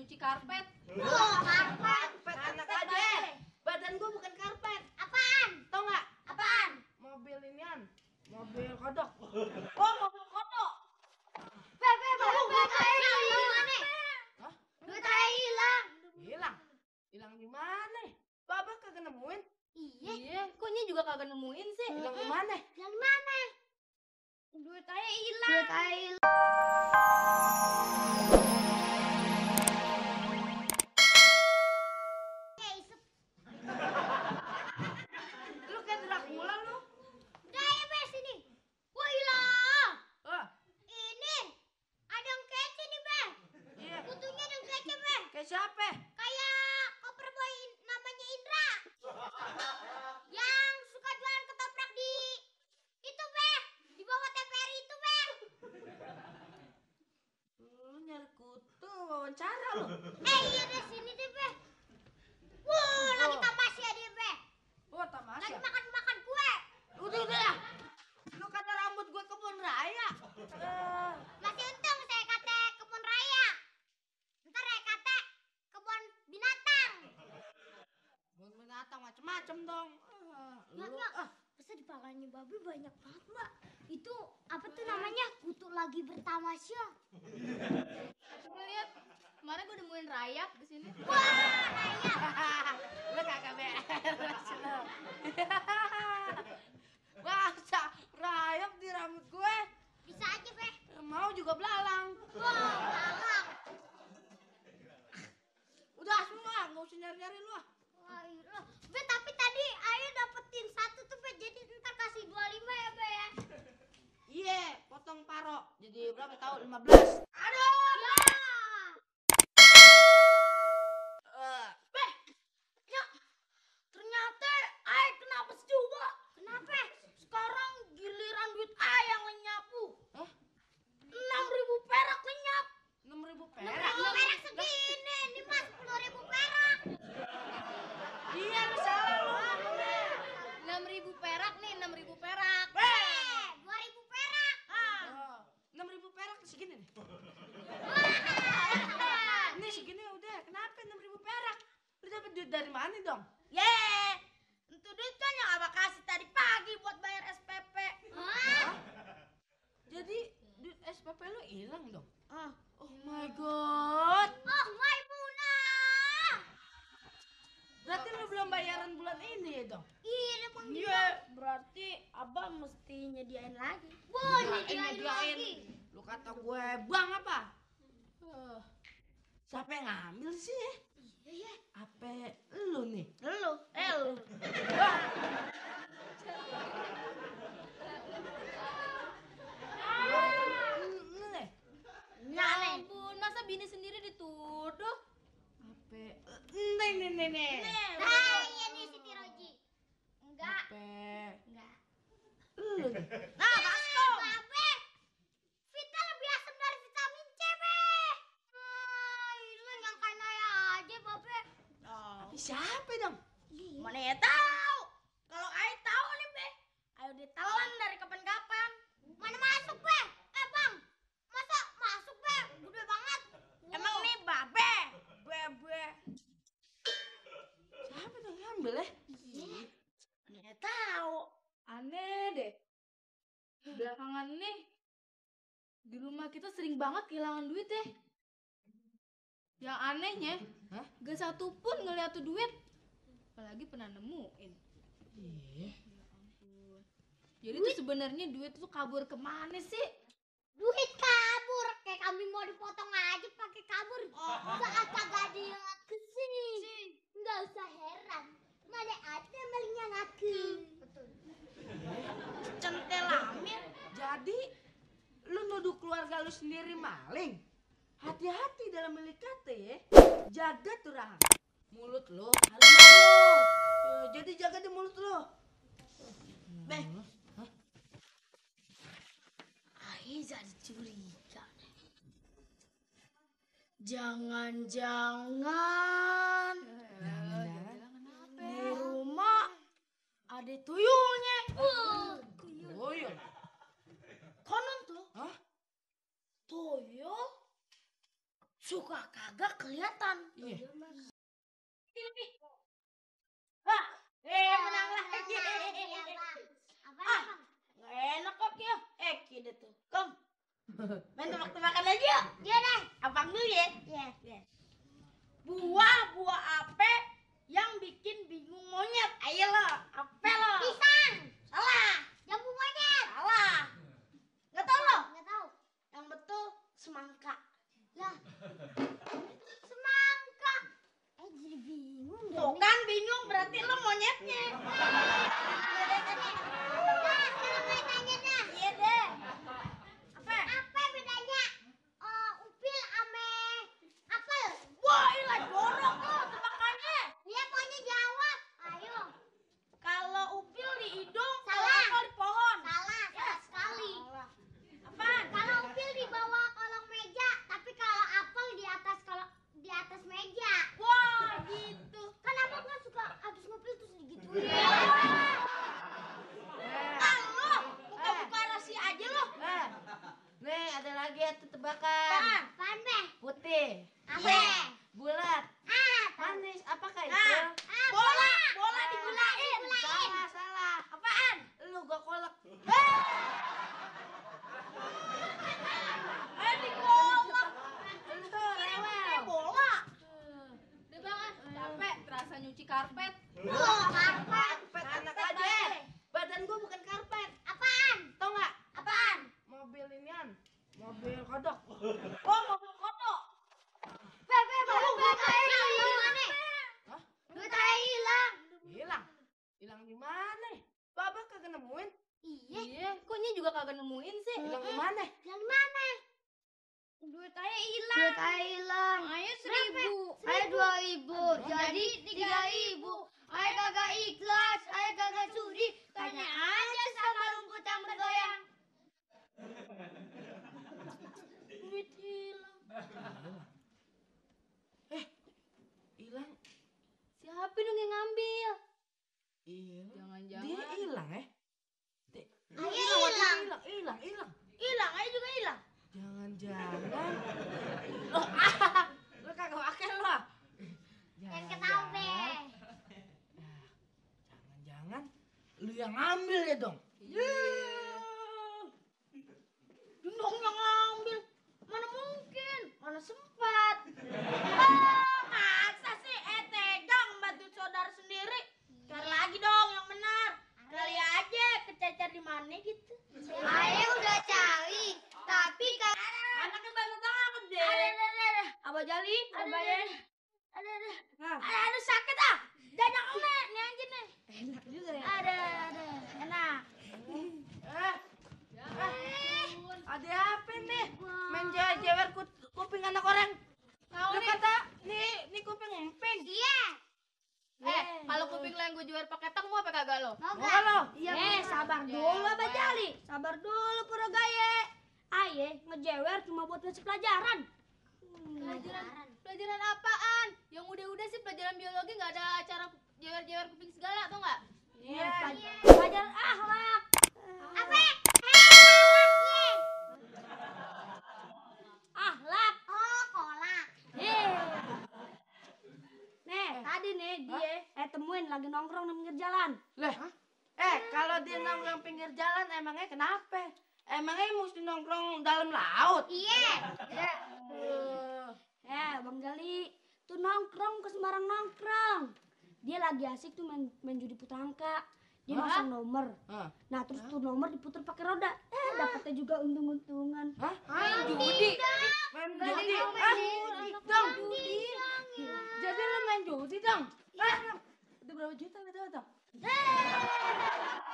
nyuci karpet. Karpet anak aja. Badan gua bukan karpet. Apaan? Tau nggak? Apaan? Mobil inian. Mobil kodok. Oh, mobil kodok. Duit saya gimana? Hah? Duit saya hilang. Hilang. Hilang di mana? Baba kagak nemuin. Iya, kok Nya juga kagak nemuin sih? Hilang di mana? Yang mana? Duit saya hilang. Duit saya hilang. Lu kayak Dracula lu. Udah ya Be, sini. Wah hilang. Oh, Ini ada yang kece nih Be. iya. Kutunya ada yang kece Be. Kayak siapa? Kayak koper boy namanya Indra. Yang suka jualan ketoprak di itu Be. Di bawah TVRI itu Be. Lu nyari kutu wawancara lu. Iya deh sini deh Be. Wah lagi tamasya dia Be. Oh, tamasya. Lagi makan kue. Udah. Lu kata rambut gue kebun raya. Masih untung saya kata kebun raya. Ntar saya kata kebun binatang. Kebun binatang macem-macem dong. Nyak, masa di palanya babi banyak banget Mbak. Itu apa tuh namanya? Kutu lagi bertamasya. Coba lihat. Kemarin gue nemuin rayap di sini. Wah raya. Lu kagak beres lu. Masa rayap di rambut gue? Bisa aja Be. Mau juga belalang. Wah malang. Udah semua, nggak usah nyari-nyari lu. Wah iya. Be tapi tadi Ayo dapetin satu tuh Be. Jadi ntar kasih 25 ya Be ya. Iya, potong paro. Jadi berapa tahu? 15. Aduh. Ya. Beh, Nyak, ternyata Ay kenapa sih juga? Kenapa? Sekarang giliran duit Ay yang lenyapu. Hah? 6.000 perak lenyap. 6.000 perak? 6.000 perak segini. Ini mah 10.000 perak. Iya, lu salah lu. 6.000 perak nih, 6.000 perak. 2.000 perak. Oh, 6.000 perak segini nih. Ini segini udah. Kenapa 6.000 perak? Lu dapat duit dari mana dong? Itu duit kan yang abang kasih tadi pagi buat bayar SPP. Hah? Jadi duit SPP lu hilang dong? Oh my god. Oh Maimunah. Berarti lu belum bayaran bulan ini ya dong? Iya Bang. Iya, berarti abang mesti nyediain lagi. Boleh Nyediain. diain lagi. Lu kata gue bang apa? Siapa yang ngambil sih? Iya. Apa lu nih? Lu. Lu nih? Ya ampun, masa bini sendiri dituduh? Apa? Nih. Nah iya nih Siti Roji. Enggak. Apa? Lu nih? Nah, Basko. Babe. Vita lebih asam dari vitamin C Be. Ini yang kayak aja Babe. Tapi siapa dong? Mana ya tahu? Kalau Ay tahu nih, Be. Ayo ditelan dari kapan-kapan. Mana masuk Be? Bang. Masa masuk Be? Gede banget. Emang nih babe. Bebe. Siapa dong yang ngambil ya? Mana ya tahu? Aneh deh. Belakangan nih di rumah kita sering banget kehilangan duit ya. Yang anehnya, gak satu pun ngeliat tuh duit. Apalagi pernah nemuin. Iya. Ya ampun. Jadi tuh sebenarnya duit tuh kabur kemana sih? Duit kabur. Kayak kambing mau dipotong aja pakai kabur. Saat kagak ada yang ngaku sih. Nggak usah heran. Mana ada maling yang ngaku. Betul. Centel amin. Jadi lu nuduh keluarga lu sendiri maling? Hati-hati dalam melihat ya. Jaga tuh rahang. Mulut lu harus malu. Jadi jaga di mulut lu. Be. Ay jadi curiga. Jangan-jangan di rumah ada tuyulnya. Tuyul. Konon tuh Hah? tuyul suka kagak kelihatan. Iya. Menang lagi. Nggak enak kok ya. Kita tuh. Kom. Main tebak-tebakan lagi yuk. Iya deh. Abang dulu ya. Iya. Buah apa yang bikin bingung monyet? Ayo lo, apa lo? Pisang. Salah. Jambu monyet. Salah. Nggak tahu lo? Nggak tahu. Yang betul semangka. Lah. Semangka. Jadi bingung deh. Tuh kan bingung berarti lo monyetnya. Nah, sekarang gue tanya dah. Iya deh. Apa? Apa bedanya upil ame apel? Wah, ilah jorok lo tebakannya. Dia maunya jawab. Ayo. Kalau upil di hidung, Salah. kalau di pohon. Salah sekali. Salah. Apaan? Kalau upil di bawah kolong meja, tapi kalau apel di atas meja. Wah, gitu. Kenapa gua suka habis ngupil terus digituin? Lo buka-buka rahasia aja lo. Nih ada lagi ya tebakan. Apaan? Apaan, Beh? Putih. Apa? Bulat. Ah, Manis. Apakah itu? Nah, bola digulain. Salah. Apaan? Lu gua kolak. Digolok. Lu rewel. Bola. Udah bang ah, capek. Terasa nyuci karpet. Karpet enak aja. Badan gua bukan karpet. apaan? Tau nggak? Apaan? Mobil inian. Mobil kodok. Oh, mobil kodok. Beh, duit saya hilang. Hah? Duit saya hilang. Hilang. Hilang di mana? Baba kagak nemuin. Iya. Kok Nyi juga kagak nemuin sih? Hilang di mana? Yang mana? Duit saya hilang. Duit saya hilang. Ayo 1.000. Saya 2.000. Jadi 3.000. Saya kagak ikhlas. Saya kagak sudi. Tanya aja sama rumput yang bergoyang. Duit hilang. Hilang. Siapa dong yang ngambil? Hilang. Jangan-jangan. Dia hilang ya? Ayo hilang. Hilang. Hilang, ayo juga hilang. Jangan-jangan. Lu kagak pakai lo. Jangan ketawa, Beh. Jangan-jangan lu yang ngambil ya dong. Dong yang ngambil. Mana mungkin? Mana sempat? Masa sih tegang bantu saudara sendiri? Cari lagi dong yang benar. Kali aja kececer di mana gitu. Saya udah cari. Tapi Anaknya bantu banget deh. Ada. Abah Jali. Ada sakit ah. Jangan nih, nih aja nih. Enak juga ya. Ada. Enak. Ada apa nih? Main jewer kuping anak orang. Lu kata nih kuping emping. iya. Kalau kuping lo yang gue jual pakai tang mau apa kagak lo? Mau Mau gak? lo? Iya, sabar dulu Abah Jali. Sabar dulu Pura Gaye. Aye, ngejewer cuma buat ngasih pelajaran. Pelajaran apaan? Yang udah-udah sih pelajaran biologi nggak ada acara jewer-jewer kuping segala, tau nggak? Iya. Pelajaran akhlak. Apa? Akhlak. Oh, kolak. Nih, tadi nih dia temuin lagi nongkrong di pinggir jalan. Lah, kalau dia nongkrong pinggir jalan emangnya kenapa? Emangnya mesti nongkrong dalam laut? Iya. Bang Jali, tuh nongkrong ke sembarang nongkrong. Dia lagi asik tuh main judi putar angka. Dia masang nomor. Nah, terus tuh nomor diputar pakai roda. Dapatnya juga untung-untungan. Hah? Main judi. Main judi? Dong. Jadi lu main judi dong? Udah berapa juta dong?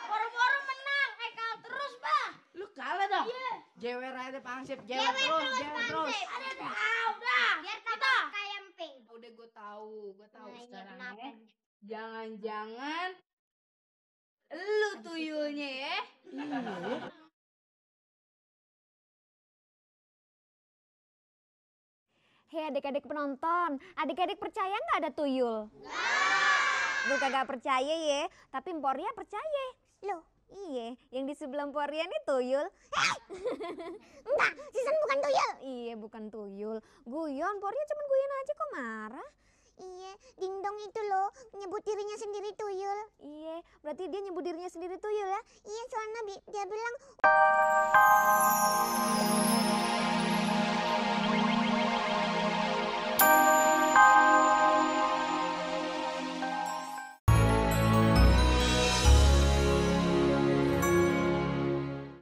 Boro-boro menang, kalah terus, Bah. Lu kalah dong? Iya. Jewer aja pangsip, jewer terus. Udah. Biar kata kayak emping. Udah gue tahu Nah, iya, sekarang kenapa? ya. Jangan-jangan lu tuyulnya ya? Hei adik-adik penonton, adik-adik percaya nggak ada tuyul? Lu kagak percaya ya, tapi Emporia percaya. Loh, Iya, yang di sebelah Emporian itu tuyul. Enggak, Susan bukan tuyul. Iya, bukan tuyul. Guyon, Emporian cuma guyon aja kok marah. Iya, Dingdong itu loh nyebut dirinya sendiri tuyul. Iya, berarti dia nyebut dirinya sendiri tuyul ya? Iya, soalnya dia bilang